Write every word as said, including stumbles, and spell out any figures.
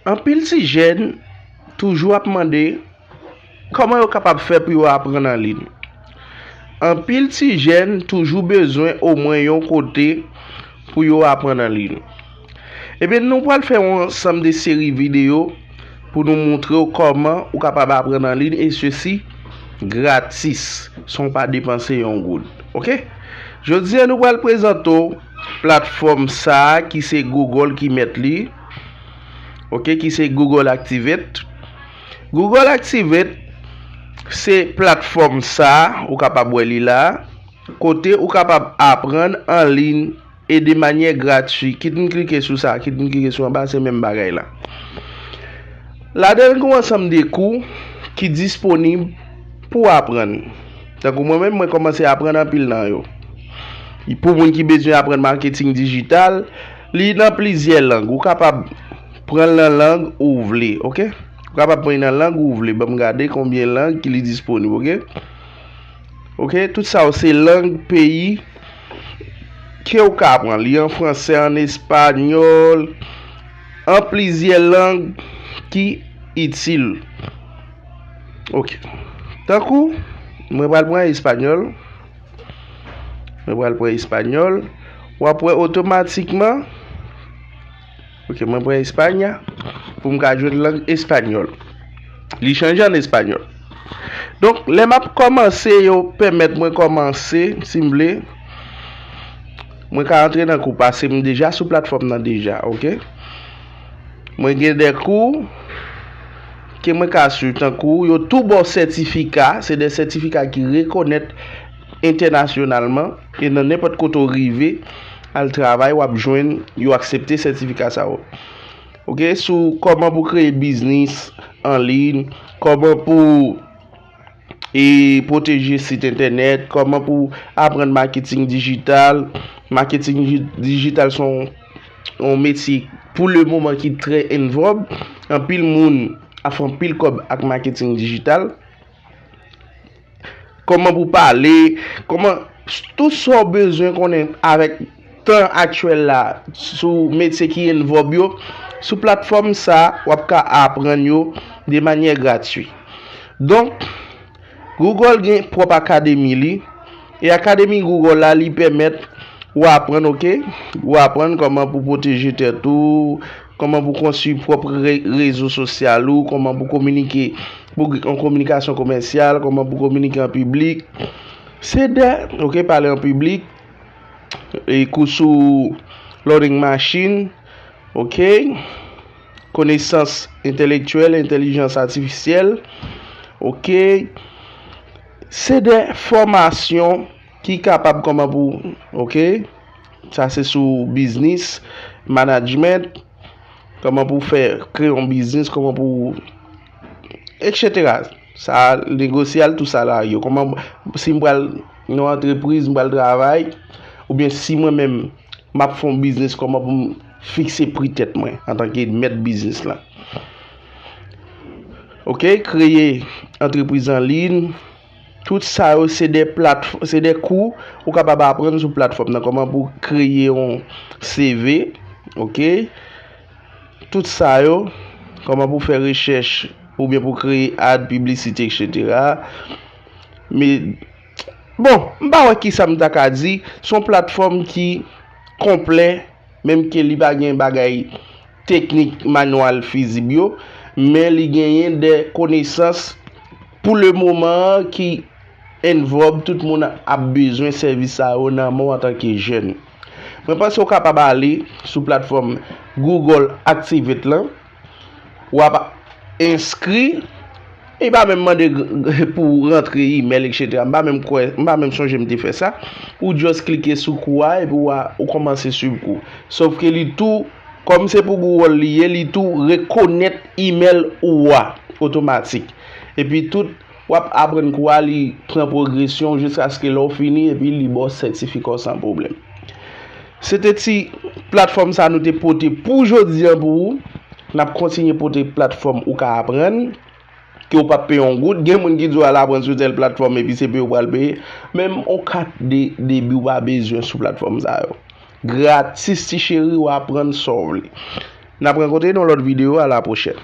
Anpil ti jèn toujou ap mande kòman yo kapab fè pou yo aprann an liy. Anpil ti jèn toujou bezwen omwen yon kote pou yo aprann an liy. Ebyen, nou pral fè yon ansanm de seri videyo pou nou montre w kòman ou kapab aprann an liy, e sesi gratis, san w pa depanse yon goud. Oke? Jodi a, nou pral prezante w platfòm sa a ki se Google ki mèt li. Oke, ki se Google Activate. Google Activate se platfòm sa a, ou kapab wè li la, kote ou kapab aprann an liy e de manyè gratui. Kit m klike sou sa, kit m klike sou anba, se menm bagay la. Ladan l gen yon ansanm de kou ki disponib pou aprann. Tankou mwen menm, mwen kòmanse aprann anpil nan yo. Pou moun ki bezwen aprann maketing dijital, li nan plizyè lang. Ou kapab pran l nan lang ou vle, oke? Ou kapab pran l nan lang ou vle. Ban m gade konbyen lang ki li disponib, oke? Oke, tout sa yo se lang peyi ke w ka aprann. Li an fransè, an espanyòl, an plizyè lang ki itil. Oke. Tankou, mwen pral pran espanyòl. Mwen pral pran espanyòl. W ap wè otomatikman. Oke, mwen pran espanya pou m ka jwenn lang espanyòl. Li chanje an espanyòl. Donk, lè m ap kòmanse, yo pèmèt mwen kòmanse, si m vle. Mwen ka antre nan kou, paske m deja sou platfòm nan deja, oke? Mwen gen de kou ke mwen ka swiv, tankou yo tou ba w sètifika, se de sètifika ki rekonèt entènasyonalman, e nan nenpòt kote w rive al travay, w ap jwenn, yo aksepte sètifika sa yo. Oke, sou kòman pou kreye biznis an liy, kòman pou e pwoteje sit entènèt, kòman pou aprann maketing dijital. Maketing diji- dijital se yon, yon metye pou le moman ki trè in vogue. Anpil moun ap fè anpil kòb ak maketing dijital. Kòman pou pale, kòman, tout sa w bezwen konnen avèk tan aktyèl la, sou metye ki in vogue yo, sou platfòm sa, w ap ka aprann yo de manyè gratui. Donk, Google gen pwòp akademi li, e akademi Google la, li pèmèt ou aprann, oke? Ou aprann kòman pou pwoteje tèt ou, kòman pou konstwi pwòp re- rezo sosyal ou, kòman pou kominike, pou gen yon kominikasyon komèsyal, kòman pou kominike an piblik. Se de, oke, pale an piblik, e kou sou learning machine, oke, konesans entèlektyèl, entèlijans atifisyèl, oke. Se de fòmasyon ki kapab kòman pou, oke, sa se sou biznis, management, kòman pou fè, kreye yon biznis, kòman pou, etsetera. Sa negosyal, tou sa la yo. Kòman, si m pral nan yon antrepriz, m pral travay, oubyen si mwen menm, m ap fè yon biznis, kòman pou m fikse pri tèt mwen antanke mèt biznis la. Oke, kreye antrepriz an liy. Tout sa yo, se de plat- se de kou ou kapab aprann sou platfòm nan. Kòman pou kreye yon C V, oke? Tout sa yo, kòman pou fè rechèch oubyen pou kreye ad, piblisite, etsetera. Men, bon, m pa wè kisa m ta ka di. Se yon platfòm ki konplè, menm ke li pa gen bagay teknik, manyèl, fizib yo, men li genyen de konesans pou le moman an ki in vogue, tout moun ap bezwen sèvis sa yo nan men w antanke jèn. Mwen panse w kapab ale sou platfòm Google Activate lan, w ap enskri, e pa menm mande pou rantre imèl, etsetera. M pa menm kwè, m pa menm sonje m te fè sa. Ou just klike sou kou a, epi w a, ou kòmanse swiv kou. Sòf ke li tou, kòm se pou Google li ye, li tou rekonèt imèl ou a otomatik. Epi tout, w ap aprann kou a, li pran pwogresyon jiskaske lè w fini, epi li ba w sètifika w san pwoblèm. Se te ti platfòm sa nou te pote pou jodi an pou ou. N ap kontinye pote platfòm ou ka aprann, ke w p ap peye yon goud. Gen moun ki di w al aprann sou tèl platfòm epi se peye w pral peye. Menm yon kat de debi w pa bezwen sou platfòm sa yo. Gratis ti cheri, w aprann sa w vle. N ap rankontre nan yon lòt videyo, a la pwochèn.